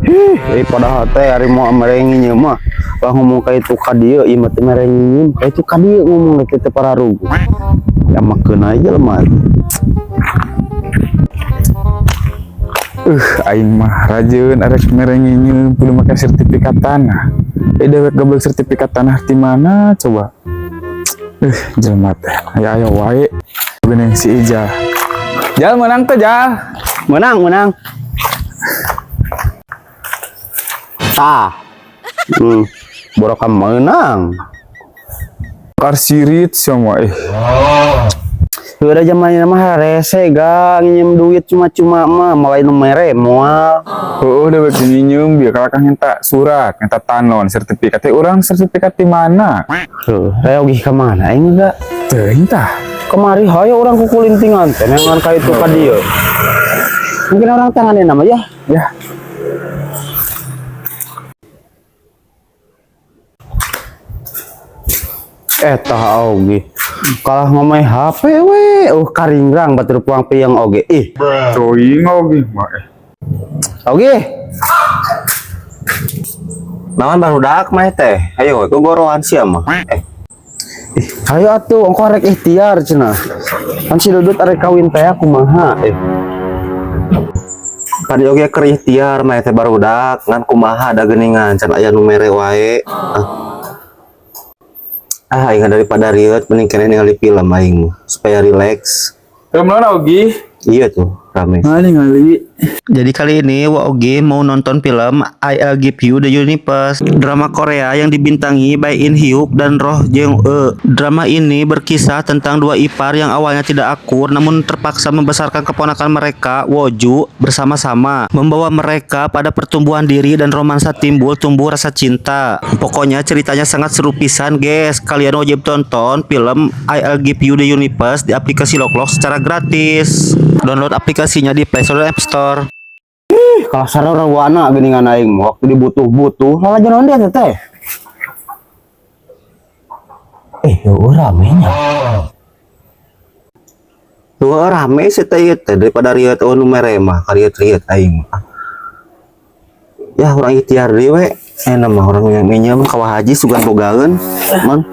Ih, padahal teh ari mau mere nginyeum mah lah ngomong ka itu ka dieu, ieu mah teu mere nginyeum, ka itu ka dieu ngomong rek teu pararuguh. Ya makeun aja lemah. Aing mah rajeun arek mere nginyeum kudu make sertifikat tanah. Eh, dewek goblok, sertifikat tanah di mana coba? Jelema teh aya aya wae. Geuning si Ijal. Jal, menang teh, Jal? Menang, menang. Tah. Borokan menang. Karsirit semua eh. Udah zamannya mah rese ga nginjem duit cuma-cuma mah, malah nu mere moal. Oh, dewek nginyeum bieu kalakah minta surat, minta tanon, sertifikat. Eh, urang sertifikat di mana? Tuh, reogi ka mana aing enggak? Teuing tah. Kemari hayo urang kukulintingan teh neangan ka itu ka dieu. Mungkin orang tangannya nama ya. Ya. Eh, tah oge. Kalah ngomong HP we, karingrang batur puang piang oge. Ih, Teuing oge mah eh. Oge. Naon barudak mah teh? Ayo, gogoroan sia mah. Eh, Ih, hayo atuh ongko arek ikhtiar cenah. Kan si Dudut arek kawin teh kumaha eh. Tadi oge keur ikhtiar mah teh barudak, ngan kumaha da geuningan can aya nu mere wae. Ah, ah aing daripada rieut mending keneh ningali film aing mah supaya rileks. Film naon, Ogi? Iya tuh, rame. Nah, ningali. Jadi kali ini Wa Ogi mau nonton film I'll Give You the Universe, drama Korea yang dibintangi by In Hyuk dan Roh Jeong E. Drama ini berkisah tentang dua ipar yang awalnya tidak akur namun terpaksa membesarkan keponakan mereka, Woju, bersama-sama, membawa mereka pada pertumbuhan diri dan romansa timbul tumbuh rasa cinta. Pokoknya ceritanya sangat seru pisan, guys. Kalian wajib tonton film I'll Give You the Universe di aplikasi Loklok secara gratis. Download aplikasinya di Play Store dan App Store. Ih, kalah sarana geuningan aing mah waktu dibutuh-butuh lalajo naon dia teh. Eh, eueuh rame nya. Tuh rame sih teh ieu teh, daripada rieut euweuh nu mere mah karieu-rieut aing mah. Ya urang ikhtiar deui we. Eh, mah urang yang nginjem ka Wa Haji sugan bogaeun. Man.